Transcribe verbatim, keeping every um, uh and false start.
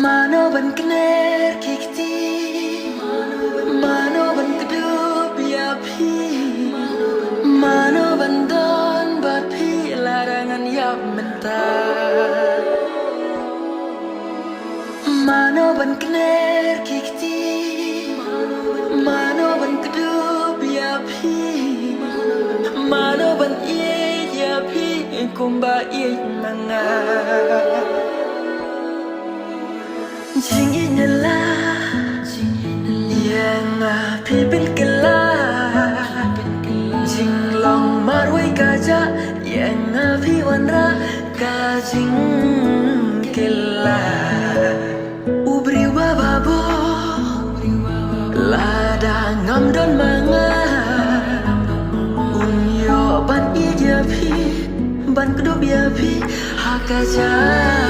Mano ban kner ki kti, mano ban kdup ïa phi, mano ban don bad phi lada ngan ïap mynta. Mano ban kner ki kti, mano ban kdup ïa phi, mano ban ïeit ïa phi kumba ïeit ma nga. Jingïeit la ïa nga phi pynkylla, jinglong marwei ka jah ïa nga phi wanrah ka jingkylla. U briew ba bor lada ngam don ma nga, un ïoh ban ïeit ïa phi, ban kdup ïa phi ha ka jah